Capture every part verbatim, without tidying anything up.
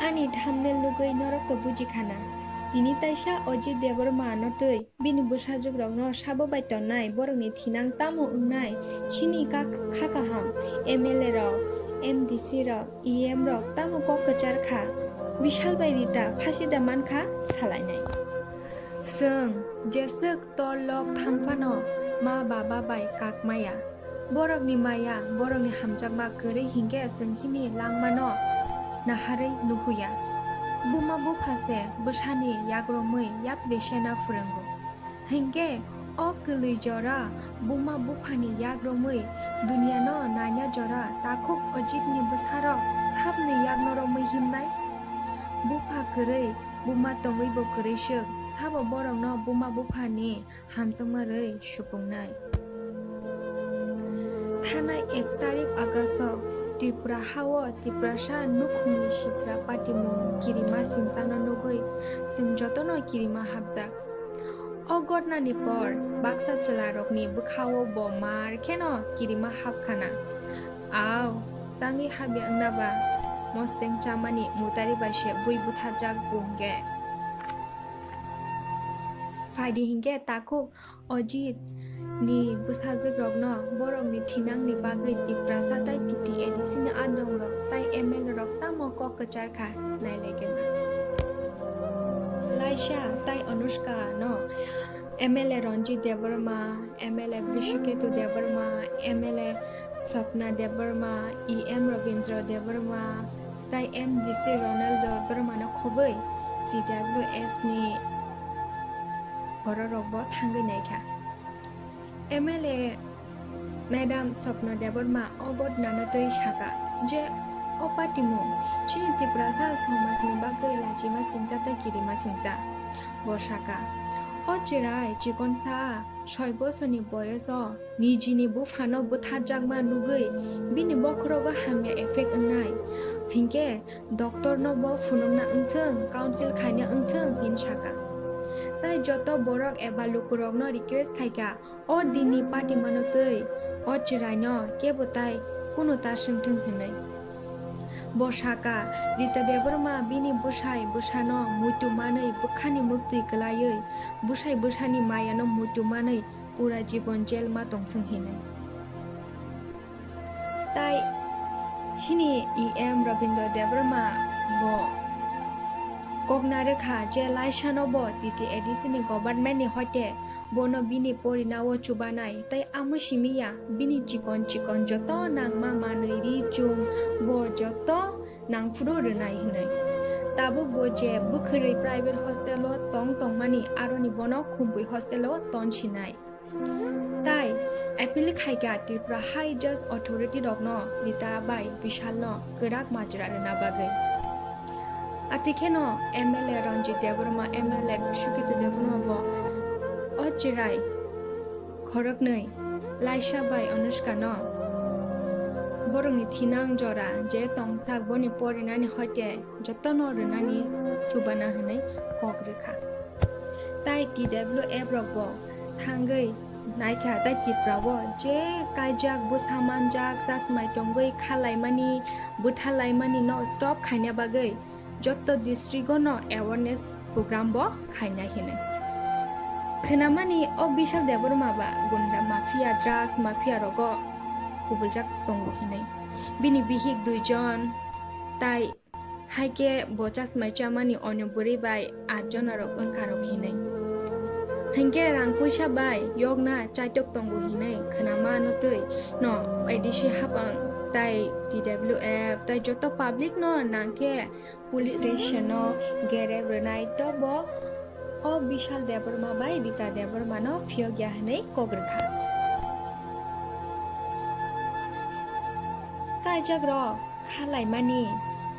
Ani thumbnail nugwi norok to buji khana. Tini taisa Ajit Debbarma no twi bini bwsajwk rokno sabo bai tonnai borokni thinang tamo wngnai chini kak-, kha kaham M L A rok, M D C rok, E M rok tamo kok kwchar kha. Bishal bai Rita phasi da man kha salainai. Chwng jeswk tor lok thang phano ma baba bai kak maya. Borokni maya, borokni hamjakma kwrwi hinkhe chwng chini langmano naharwi nuhuya. Buma bupha se bwsani yakromwi yapri sena phwrwngo. Hinkhe o kwlwi jora buma buphani yakromwi duniano naina jora takhuk Ajitni bwsarok sabni yakno romwi himnai. Bupha kwrwi buma tongwibo kwrwi swk, sabo borokno buma buphani hamjakma rwi supungnai. Thanai ek tarik August o Tripura hao Tiprasa nukhungni sitra patimung kirima singchano nugwi chwng jotono kirima hapjak. O gotnani por baksa chwlarokni bwkhao bo mar kheno kirima hapkhana. Au, tangwi habya wngna ba mosteng chamani mutari bai se bui butharjak bungge. Phaidi hinkhe takhuk Ajit ni bwsajwk rokno borokni thinangni bagwi Tiprasa tai T T A D C ni adong rok tai M L A rok tamo kok kwchar kha nailaigen. Laisha tai Anushka no M L A Ranjit Debbarma, M L A Brishaketu Debbarma, M L A Swapna Debbarma, E M Rabindra Debbarma, tai M D C Ronald Debbarma no khobwi T W F ni bororok bo thangwi naikha. M L A Madam Swapna Debbarma o gotnano twi saka je o patimung chini Tiprasa somajni bagwi lachima singcha tei kirima singcha. Bo saka, o chwrai chikonsa soi bosorni boyoso nijini buphano butharjakma nugwi bini bokhorogo hamya effect wngnai. Hinkhe doctor no bo phunukna wngthwng, counsel khaina wngthwng, hin saka. Tai joto borok eba lukurokno request khaikha, o dinni patimano twi o chwraino kebo tai kunu ta swngthwng hinwi. Bo saka, Rita Debbarma bini bwsai bwsano muitu manwi bwkhani muktwi kwlaiwi bwsai bwsani mayano muitu manwi pura jibon jail ma tongthwng hinwi. Tai chini E M Rabindra Debbarma bo kokna rwkha je laisano bo T T A D C ni government ni hoite bono bini porinao chubanai tai amo simi ya bini chikon chikon joto nangma manwi ri chum bo joto nangphuru rwnai hinwi. Tabuk bo je bwkhwrwi private hostel o tong tongmani aroni bono Khumpui hostel o ton sinai. Tai appeal khaikha Tripura High Judge Authority rokno Rita bai Bishalno kwrak majra rwna bagwi. Atikheno M L A Ranjit Debbarma, M L A Bishukito Debbarma bo o chwrai khoroknwi Laisha bai Anushkano borokni thinang jora je tongsak boni porinani hoite jotono rwnani chubana hwnwi kok rwkha. Tai T W F rok bo thangwi naikha tai Tripura o je kaijak bwsa manjak chasmai tongwi khalaimani bwthalaimani no stop khaina bagwi jotto district o no awareness program bo khaina hinwi. Khwnamani o Bishal Debbarma ba gunda mafia, drugs mafia rogo kubuljak tongo hinwi. Bini bihik duijon tai haikhe bo chasmai chamani onyo bwrwi bai at jona rok wngkha rok hinwi. Hinkhe rang puisa bai yokna chaitok tongo hinwi khwnama no twi no A D C hapang tai T W F tai joto public no nangkhe police station no gerek rwnai tobo o Bishal Debbarma bai Rita Debbarma no phiyokya hinwi kok rwkha. Kaijak rok khalaimani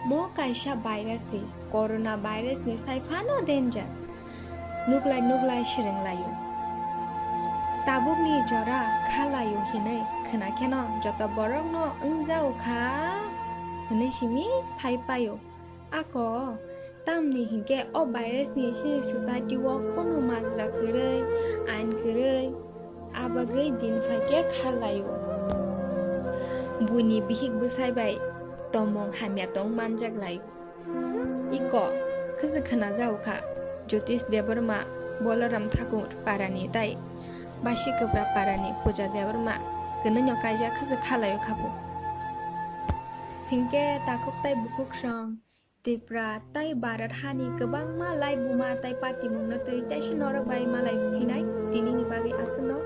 mo kaisa virus si, corona virus ni sai phano danger. Nuklai nuklai swrwnglaio. Tabukni jora khalaio hinwi khwnakheno joto borokno wngjao kha hinwi simi sai paio. Ako tamni hinkhe o virus ni chini society o kunu majra kwrwi, ain kwrwi, abagwi din phaikhe kharlaio. Buini bihik bwsai bai tomung hamya tong manjak lai. Iko khwswk khwnajago kha, Jyotish Debbarma, Balaram Thakur parani tai Basi Kwpra parani Puja Debbarma kwnwino kaijak khwswk khalaio kha bo. Hinkhe takhuk tai bukhuk song Tripura tai Bharat hani kwbangma laibuma tai party mungno twi taisa norok bai malai phinai. Tinini bagwi aswkno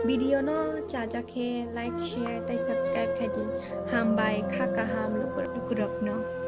video no chajak khe like, share tai subscribe khai di. Hambai kha kaham lukurokno.